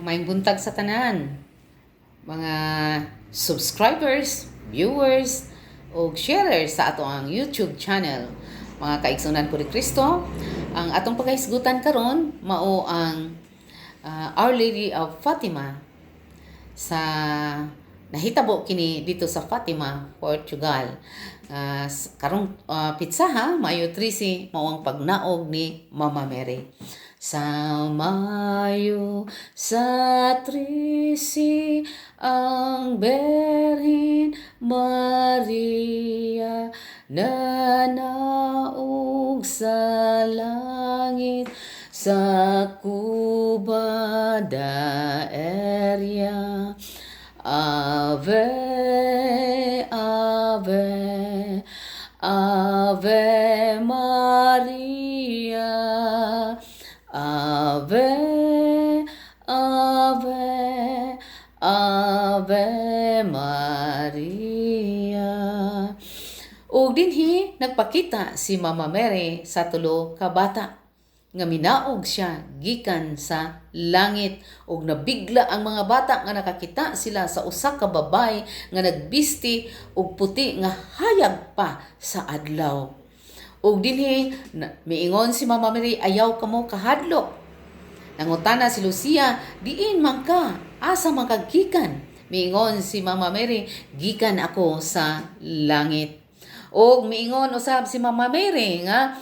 Maayong buntag sa tanan. Mga subscribers, viewers, ug sharers sa ato ang YouTube channel. Mga kaigsunan ko ni Kristo, ang atong pagkahisgutan karon mao ang Our Lady of Fatima sa nahitabo kini dito sa Fatima, Portugal. Karong pitsaha, Mayo 13, mao ang pagnaog ni Mama Mary. Sa Mayo sa 13 ang Birhen Maria nanaog sa langit sa Cuba da Area. Ave, Ave, Ave Maria. Ave, Ave, Ave Maria. Ug dinhi nagpakita si Mama Mary sa tulo ka bata nga minaog siya gikan sa langit, ug nabigla ang mga bata nga nakakita sila sa usa ka babay nga nagbisti og puti nga hayag pa sa adlaw. Ug dinhi miingon si Mama Mary, "Ayaw kamo kahadlok." Nangutana si Lucia, "Diin man ka? Asa man ka gikan?" Miingon si Mama Mary, "Gikan ako sa langit." Ug miingon usab si Mama Mary nga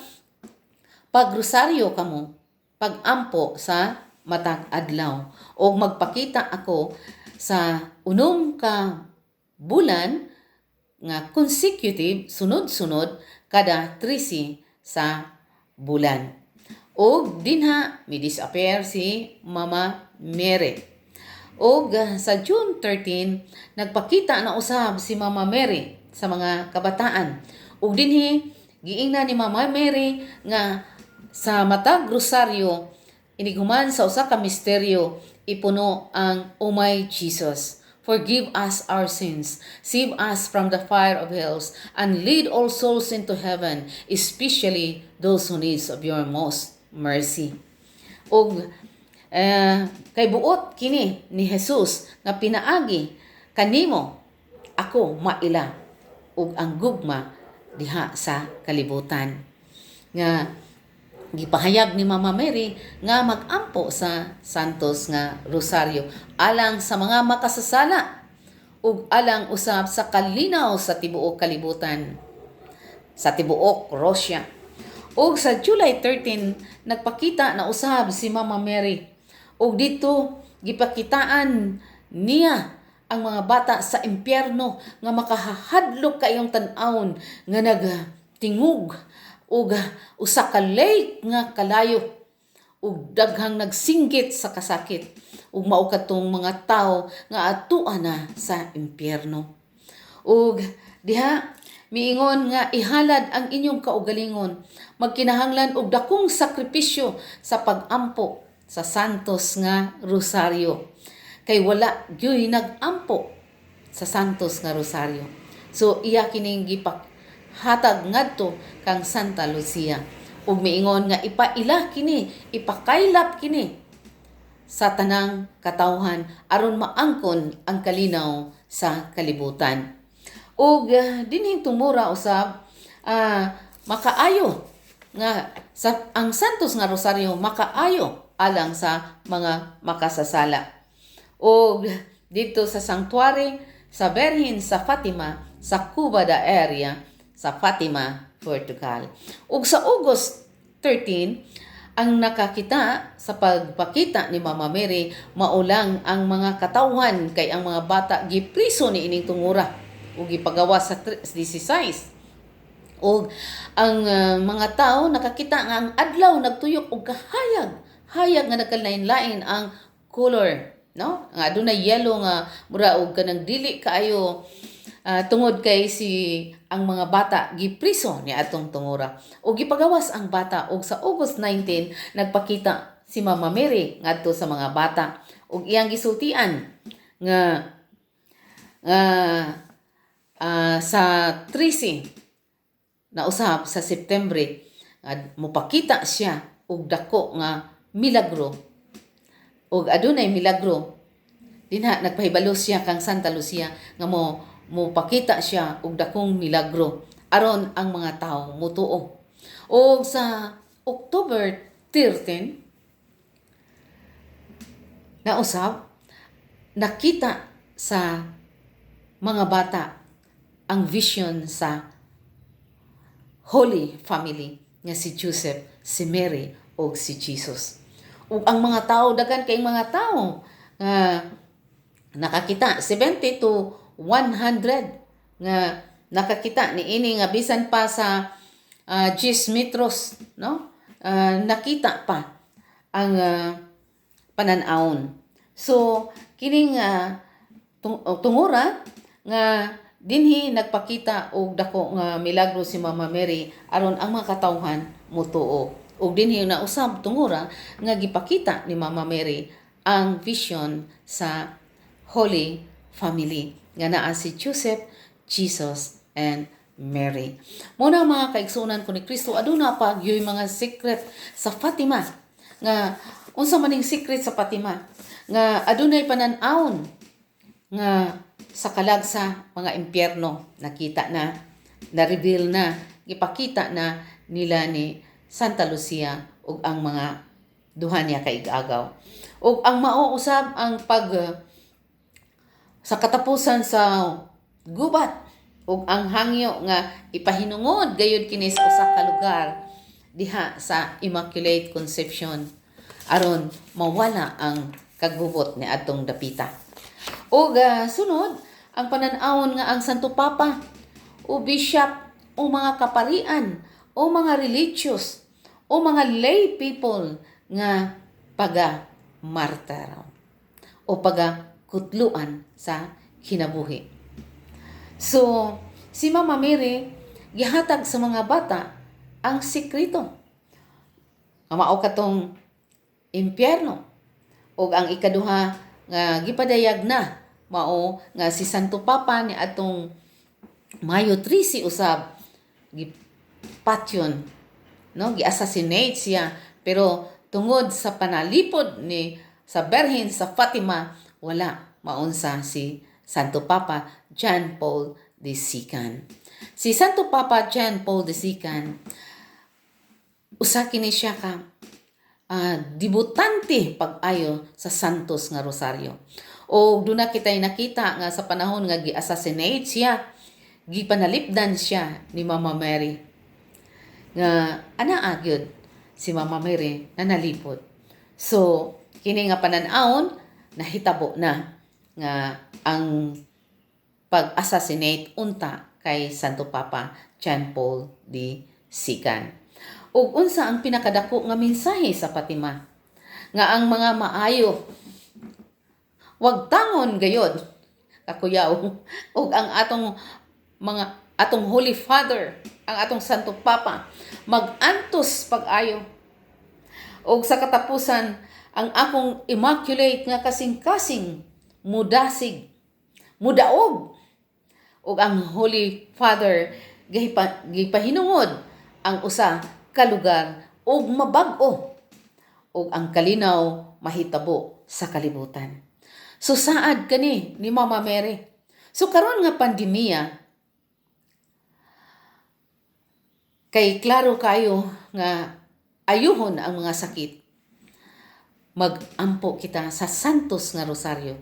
pagrosaryo kamo, pagampo sa matag adlaw, ug magpakita ako sa 6 ka bulan nga consecutive, sunod-sunod, kada 13 sa bulan. Ug dinha mi disappear si Mama Mary. Ug sa June 13 nagpakita na usab si Mama Mary sa mga kabataan. Ug dinhi giingnan ni Mama Mary nga sa matag rosaryo, inighuman sa usa ka misteryo, ipuno ang "O my Jesus, forgive us our sins, save us from the fire of hells, and lead all souls into heaven, especially those who needs of your most mercy." Ug kay buot kini ni Jesus nga pinaagi kanimo ako maila ug ang gugma diha sa kalibutan. Nga gipahayag ni Mama Mary nga magampo sa Santos nga Rosario alang sa mga makasasala ug alang usab sa kalinaw sa tibuok kalibutan, sa tibuok Russia. Ug sa July 13 nagpakita na usab si Mama Mary, ug dito gipakitaan niya ang mga bata sa impyerno nga makahadlok kayong tan-awon, nga nagtingog ug usa ka lake nga kalayo ug daghang nagsinggit sa kasakit, ug mao kadtong mga tawo nga atua na sa impyerno. Ug diha miingon nga ihalad ang inyong kaugalingon, magkinahanglan og dakong sakripisyo sa pagampo sa Santos nga Rosario kay wala gyuy nag-ampo sa Santos nga Rosario. So iya kining gipahatag ngadto kang Santa Lucia, ug miingon nga ipaila kini, ipakaylap kini sa tanang katawhan aron maangkon ang kalinaw sa kalibutan. Ug dinhing tumura usab, makaayo nga sa ang Santos nga Rosario makaayo alang sa mga makasasala. Ug dito sa sanctuary sa Berhin sa Fatima sa Cuba da area sa Fatima, Portugal. Ug sa August 13, ang nakakita sa pagpakita ni Mama Mary maulang ang mga katawhan kay ang mga bata gipriso ni ining tungura ug gipagawa sa 16. Ug ang mga tao nakakita nga ang adlaw nagtuyok og kahayag hayag nga nagkalain-lain ang color, no, nga adunay yellow nga mura og kanang dili kaayo, tungod kay si ang mga bata gipriso ni atong tungura ug gipagawas ang bata. Ug sa August 19 nagpakita si Mama Mary ngadto sa mga bata ug iyang gisultian nga nga sa 13 na usab sa Septembre nga mopakita siya og dako nga milagro. Ug adunay milagro dinha, nagpahibalo siya kang Santa Lucia nga mo mopakita siya og dakong milagro aron ang mga tawo mutuo. Og sa October 13 nausab nakita sa mga bata ang vision sa Holy Family nga si Joseph, si Mary ug si Jesus. Ug ang mga tao, daghan kay mga tao nga nakakita, 70 to 100 nga nakakita ni ini nga bisan pa sa 10 metros, no, nakita pa ang panan-awon. So kining tungura nga dinhi nagpakita og dako nga milagro si Mama Mary aron ang mga katawhan motuo. Ug dinhi nausab tungura nga gipakita ni Mama Mary ang vision sa Holy Family nga naa si Joseph, Jesus and Mary. Muna, mga kaigsuonan ko ni Kristo, aduna pa gyuy mga secret sa Fatima. Nga unsa maning secret sa Fatima? Nga adunay panan-awon nga sa kalag sa mga impyerno, nakita na, na-reveal na, gipakita na nila ni Santa Lucia ug ang mga duha niya ka ig-agaw. Ug ang mao usab ang pag sa katapusan sa gubat ug ang hangyo nga ipahinungod gayud kini sa usa ka lugar diha sa Immaculate Conception aron mawala ang kagubot ni atong dapita. Ug sunod ang panan-awon nga ang Santo Papa o bishop o mga kaparian o mga religious o mga lay people nga paga martyr o paga kutluan sa kinabuhi. So, si Mama Mary gihatag sa mga bata ang sekreto. Nga mao katong impyerno. Ug ang ikaduha nga gipadayag na mao nga si Santo Papa ni atong Mayo 13 usab gipatyon, no, gi-assassinate siya, pero tungod sa panalipod ni sa Berhen sa Fatima, wala maunsa si Santo Papa John Paul II. Si Santo Papa John Paul II, usa kini siya ka debutante pag-ayo sa Santos nga Rosaryo. O duna kita'y nakita nga sa panahon nga gi-assassinate siya, gipanalipdan siya ni Mama Mary. Nga anaa gyud si Mama Mary na nalipod. So kini nga panan-awon nahitabo na nga ang pag-assassinate unta kay Santo Papa John Paul II. Ug unsa ang pinakadako nga mensahe sa Fatima? Nga ang mga maayo wag tangon gayod kakuyaw, ug ang atong mga atong Holy Father, ang atong Santo Papa, magantos pag-ayo. Ug sa katapusan, ang akong immaculate nga kasing-kasing mudasig, mudaog, ug ang Holy Father gipahinungod ang usa ka lugar ug mabag-o ug ang kalinaw mahitabo sa kalibutan. So saad kani ni Mama Mary. So karon nga pandemya, kay klaro kayo nga ayuhon ang mga sakit, magampo kita sa Santos nga Rosaryo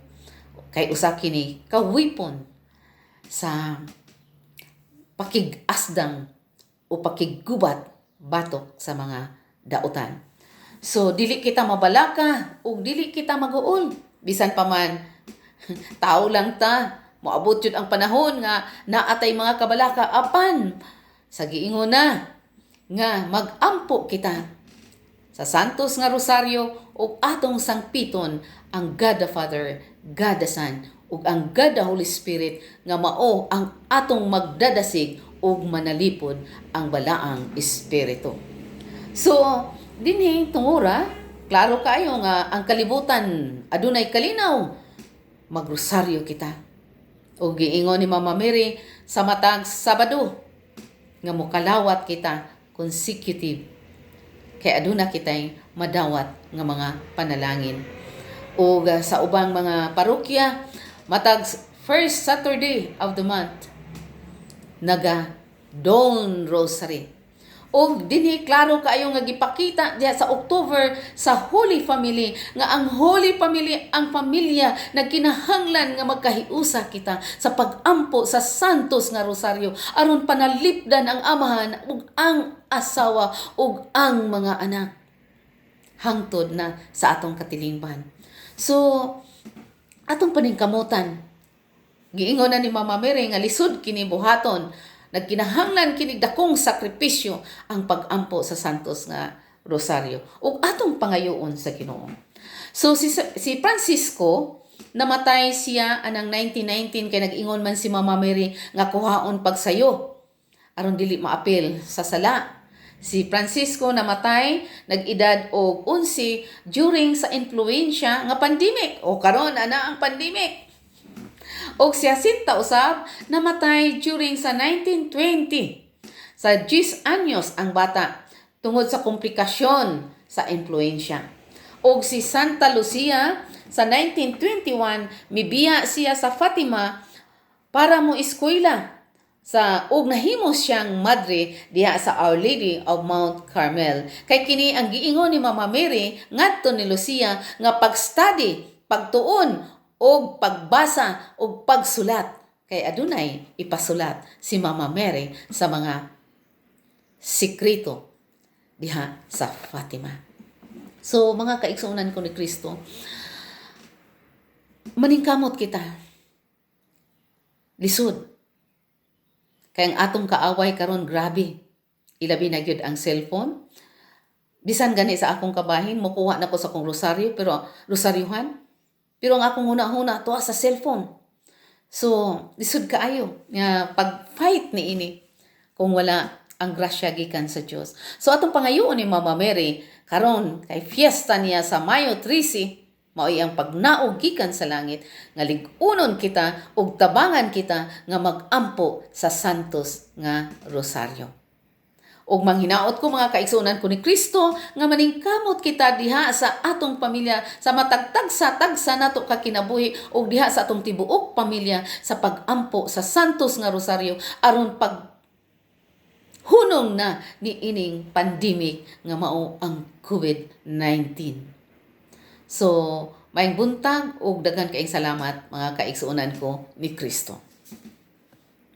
kay usa kini ka weapon sa pakig-asdang o pakiggubat batok sa mga dautan. So dili kita mabalaka ug dili kita maguol, bisan pa man tao lang ta, moabot jud ang panahon nga naatay mga kabalaka, apan sa giingon na nga magampo kita sa Santos nga Rosaryo ug atong sangpiton ang God the Father, God the Son ug ang God the Holy Spirit nga mao ang atong magdadasig ug manalipod ang Balaang Espiritu. So, dinhi tungura, klaro kayo nga ang kalibutan adunay kalinaw, magrosaryo kita. O giingon ni Mama Mary sa matag Sabado nga mokalawat kita consecutive kay aduna kitay madawat nga mga panalangin. Ug sa ubang mga parokya, matag first Saturday of the month naga Dawn Rosary. Og dinhi klaro kaayo nga gipakita diha sa October sa Holy Family nga ang Holy Family ang pamilya nagkinahanglan nga magkahiusa kita sa pag-ampo sa Santos nga Rosaryo aron panalipdan ang amahan ug ang asawa ug ang mga anak hangtod na sa atong katilingban. So atong paningkamutan, giingon na ni Mama Mary nga lisod kini buhaton, nagkinahanglan kini dakong sakripisyo ang pag-ampo sa Santos nga Rosaryo ug atong pangayoon sa Ginoo. So si Francisco, namatay siya anang 1919 kay nag-ingon man si Mama Mary nga kuhaon pagsayo aron dili maapil sa sala. Si Francisco namatay nag-edad og 11 during sa influenza nga pandemic. O karon ana ang pandemic. Og si Jacinta usab namatay during sa 1920. Sa 10 anyos ang bata tungod sa komplikasyon sa influenza. Og si Santa Lucia sa 1921, mibiya siya sa Fatima para mo eskwela sa ug nahimo siyang madre diha sa Our Lady of Mount Carmel. Kay kini ang giingon ni Mama Mary ngadto ni Lucia nga pag-study, pagtuon og pagbasa og pagsulat kay adunay ipasulat si Mama Mary sa mga sikreto diha sa Fatima. So mga kaigsuonan ko ni Kristo, maningkamot kita. Lisod. Kay ang atong kaaway karon grabe. Ilabi na gyud ang cellphone. Bisan gani sa akong kabahin, mukuha na ko sa akong rosaryo, pero rosaryuhan. Pero ang akong huna-huna tuwa sa cellphone. So, lisod kaayo nga pag-fight ni ini kung wala ang grasya gikan sa Dios. So atong pangayoon ni Mama Mary karon kay fiesta niya sa Mayo 13, mao'y ang pagnaog gikan sa langit nga lig-unon kita ug tabangan kita nga mag-ampo sa Santos nga Rosaryo. Ug manghinaot ko, mga kaigsuonan ko ni Kristo, nga maningkamot kita diha sa atong pamilya sa matag tagsa-tagsa nato ka kinabuhi ug diha sa atong tibuok pamilya sa pag-ampo sa Santos nga Rosaryo aron pag hunong na ni ining pandemic nga mao ang COVID-19. So, maayong buntag ug daghan kaayong salamat, mga kaigsuonan ko ni Kristo.